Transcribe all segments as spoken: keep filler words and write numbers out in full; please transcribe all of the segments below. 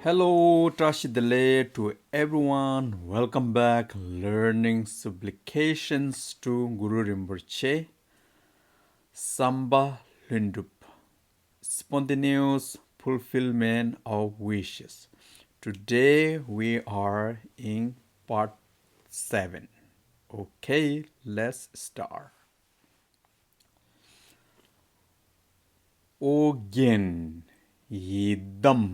Hello, བཀྲ་ཤིས་བདེ་ལེགས to everyone. Welcome back. Learning supplications to Guru Rinpoche. བསམ་པ་ལྷུན་གྲུབ. Spontaneous fulfillment of wishes. Today we are in part seven. Okay, let's start. ཨོ་རྒྱན་ཡི་དམ་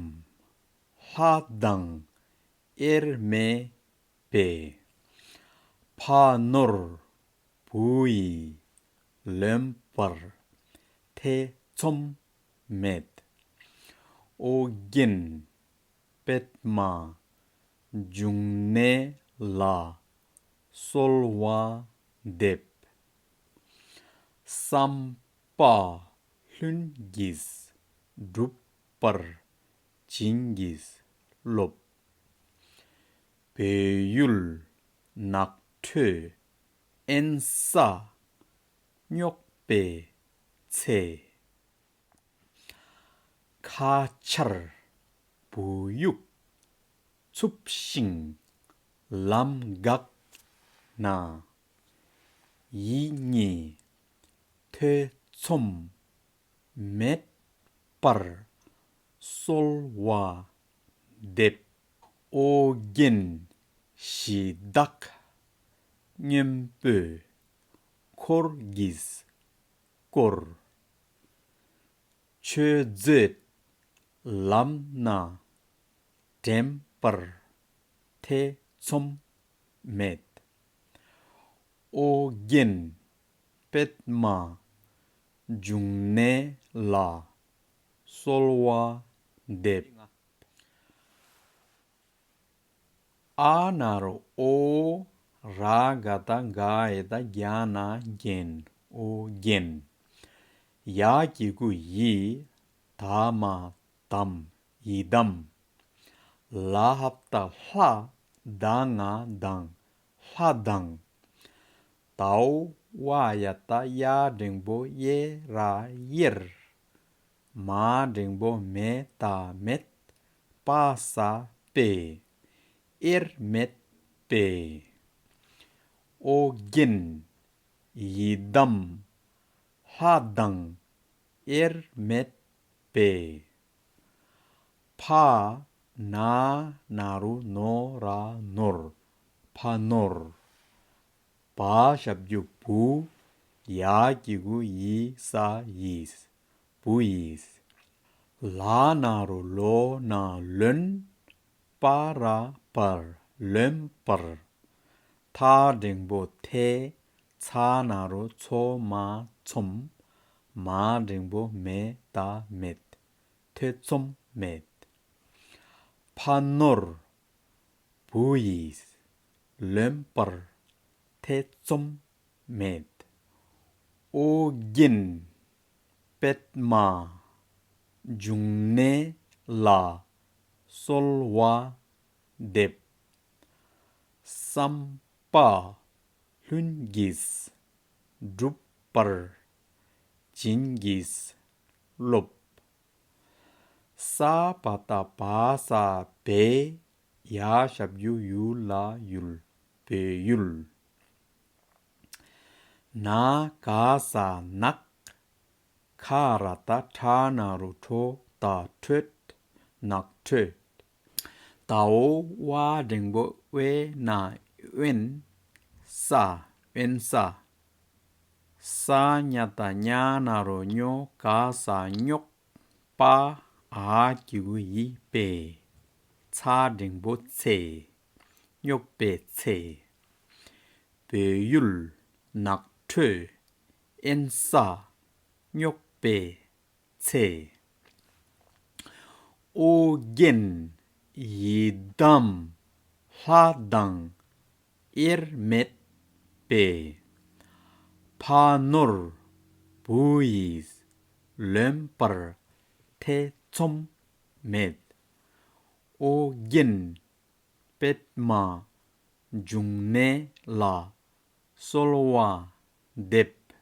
ལྷ་དང་དབྱེར་མེད་པའི། ཕ་ནོར་བུ་ཡིས་ལོན་པར་ཐེ་ཚོམ་མེད། ཨོ་རྒྱན་པདྨ་འབྱུང་གནས་ལ་གསོལ་བ་འདེབས། བསམ་པ་ལྷུན་གྱིས་འགྲུབ་པར་བྱིན་གྱིས་རློབས། བོད་ཡུལ་ནགས་ཁྲོད་དབེན་ས་སྙོགས་པའི་ཚེ། ཁ་ཆར་བུ་ཡུག་འཚུབས་ཤིང་ལམ་འགག་ན། ཡིད་གཉིས་ཐེ་ཚོམ་མེད་པར་གསོལ་བ་འདེབས། ཨོ་རྒྱན་གཞི་བདག་སྔོན་པོའི་འཁོར་གྱིས་བསྐོར། ཆོས་མཛད་ལམ་སྣ་འདྲེན་པར་ཐེ་ཚོམ་མེད། ཨོ་རྒྱན་པདྨ་འབྱུང་གནས་ལ་གསོལ་བ་འདེབས། ཨ་ན་རོ་ཨོ། ར་ག་བཏགས་རྒ་ཡ་བཏགས་རྒྱ་ན་རྒྱན། ཨོ་རྒྱན། ཡ་གི་གུ་ཡི། ད་མ་དམ། ཡི་དམ། ལ་ཧ་བཏགས་ལྷ། ད་ང་དང་། ལྷ་དང་། ད་འོ་ཝ་ཡ་བཏགས་ཡ་འགྲེང་བུ་ཡེ་ར་ཡེར། མ་འགྲེང་བུ་མེ་ད་མེད། པ་ས་པའི། དབྱེར་མེད་པའི། ཨོ་རྒྱན་ཡི་དམ་ལྷ་དང་དབྱེར་མེད་པའི། ཕ་ན་ན་རུ་ནོ་ར་ནོར། ཕ་ནོར། བ་ཞབས་ཀྱུ་བུ། ཡ་གི་གུ་ཡི་ས་ཡིས། བུ་ཡིས། ལ་ན་རུ་ལོ་ན་ལོན། པ་ར་པར། ལོན་པར། ཐ་འགྲེང་བུ་ཐེ། ཚ་ན་རོ་ཚོ་མ་ཚོམ། མ་འགྲེང་བུ་མེ་ད་མེད། ཐེ་ཚོམ་མེད། ཕ་ནོར་བུ་ཡིས་ལོན་པར་ཐེ་ཚོམ་མེད། ཨོ་རྒྱན་པདྨ་འབྱུང་གནས་ལ་གསོལ་བ་འདེབས། བསམ་པ་ལྷུན་གྱིས་འགྲུབ་པར་བྱིན་གྱིས་རློབས། ས་བ་བཏགས་བ་ས་བེ། ཡ་ཞབས་ཀྱུ་ཡུ་ལ་ཡུལ། བོད་ཡུལ། ན་ག་ས་ནགས། ཁ་ར་བཏགས་ཁྲ་ན་རོ་ཁྲོ་ད་ཁྲོད། ནགས་ཁྲོད། ད་འོ་ཝ་འགྲེང་བུ་དབེ་ན་དབེན། ས། དབེན་ས། ས་ཉ་བཏགས་ཉ་ན་རོ་སྨྱོ་ག་ས་སྙོགས། པ་འ་གི་གུ་ཡི་པའི། ཚ་འགྲེང་བུ་ཚེ། སྙོགས་པའི་ཚེ། བོད་ཡུལ་ནགས་ཁྲོད་དབེན་ས་སྙོགས་པའི་ཚེ། ཨོ་རྒྱན་ཡི་དམ་ལྷ་དང་དབྱེར་མེད་པའི། ཕ་ནོར་བུ་ཡིས་ལོན་པར་ཐེ་ཚོམ་མེད། ཨོ་རྒྱན་པདྨ་འབྱུང་གནས་ལ་གསོལ་བ་འདེབས།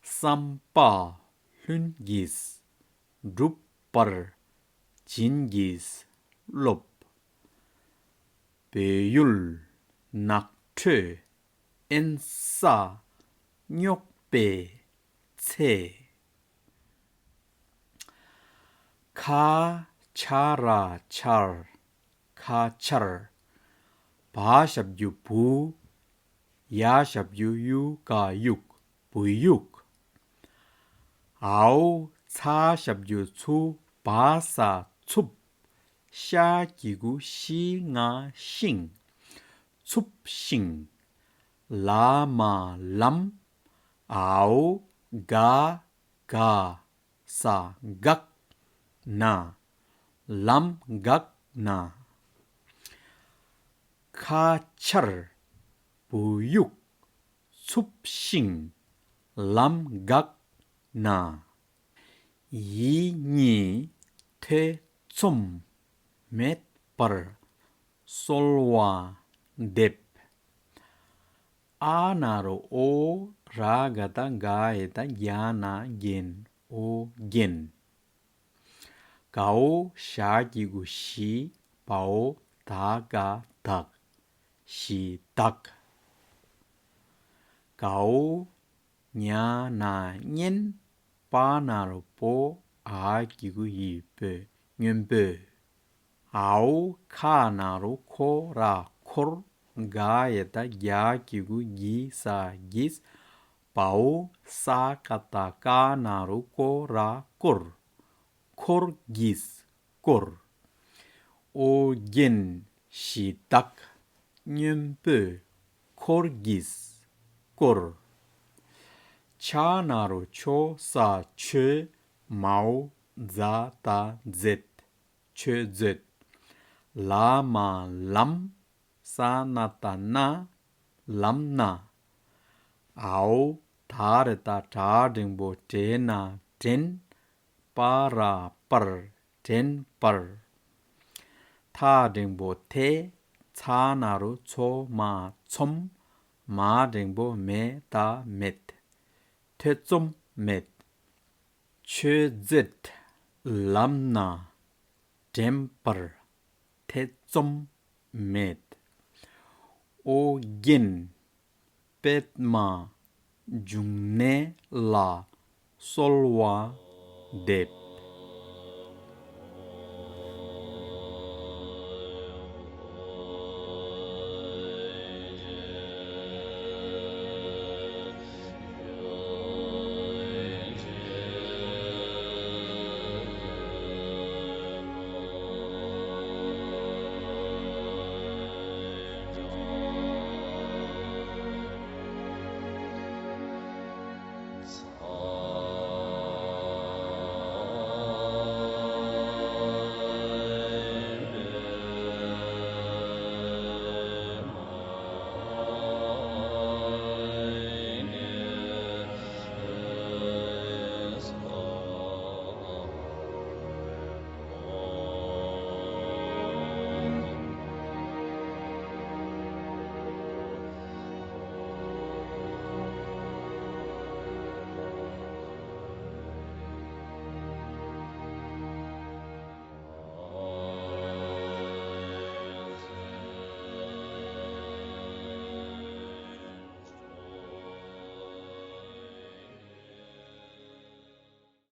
བསམ་པ་ལྷུན་གྱིས་འགྲུབ་པར་བྱིན་གྱིས་ སློབ། བོད་ཡུལ་ནགས་ཁྲོད་དབེན་ས་རྙོག་པའི་ཚེ། ཁ་ཆ་ར་ཆར། ཁ་ཆར། བ་ཞབས་ཀྱུ་བུ། ཡ་ཞབས་ཀྱུ་ཡུ་ག་ཡུག་བུ་ཡུག་ཨའོ་ཚ་ཞབས་ཀྱུ་ཚུ། བ་ས་འཚུབ། ཤ་གི་གུ་ཤི་ང་ཤིང་། འཚུབ་ཤིང་། ལ་མ་ལམ། ཨའོ་ག་ག་ས་འགག་ན། ལམ་འགག་ན། ཁ་ཆར་བུ་ཡུག་འཚུབ་ཤིང་ལམ་འགག་ན། ཡིད་གཉིས་ཐེ་ཚོམ་མེད་པར་གསོལ་བ་འདེབས། ཨ་ན་རོ་ཨོ། ར་ག་བཏགས་རྒ་ཡ་བཏགས་རྒྱ་ན་རྒྱན། ཨོ་རྒྱན། གའོ་ཞ་གི་གུ་ཞི། བའོ་ད་ག་བདག་ཞི་བདག་གའོ་ཉ་ན་གཉེན། པ་ན་རོ་པོ། འ་གི་གུ་འི་པོ་སྔོན་པོ། འའོ་ཁ་ན་རོ་ཁོ་ར་འཁོར། ག་ཡ་བཏགས་གྱ་གི་གུ་གྱི་ས་གྱིས། བའོ་ས་ཀ་བཏགས་སྐ་ན་རོ་སྐོ་ར་སྐོར། འཁོར་གྱིས་སྐོར། ཨོ་རྒྱན་ཞི་བདག་སྔོན་པོས་འཁོར་གྱིས་བསྐོར། ཆ་ན་རོ་ཆོ་ས་ཆོས། མའོ་ཛ་ད་མཛད་ཆོས་མཛད། ལ་མ་ལམ། ས་ན་ད་སྣ། ལམ་སྣ། ཨའོ་ད་རེ་ད་དྲ་འགྲེང་བུ་དྲེ་ན་དྲན། པ་ར་པར། དྲན་པར། ཐ་འགྲེང་བུ་ཐེ། ཚ་ན་རོ་ཚོ་མ་ཚོམ། མ་འགྲེང་བུ་མེ་ད་མེད། ཐེ་ཚོམ་མེད། ཆོས་མཛད་ལམ་སྣ་འདྲེན་པར་ཐེ་ཚོམ་མེད། ཨོ་རྒྱན་པདྨ་འབྱུང་གནས་ལ་གསོལ་བ་འདེབས།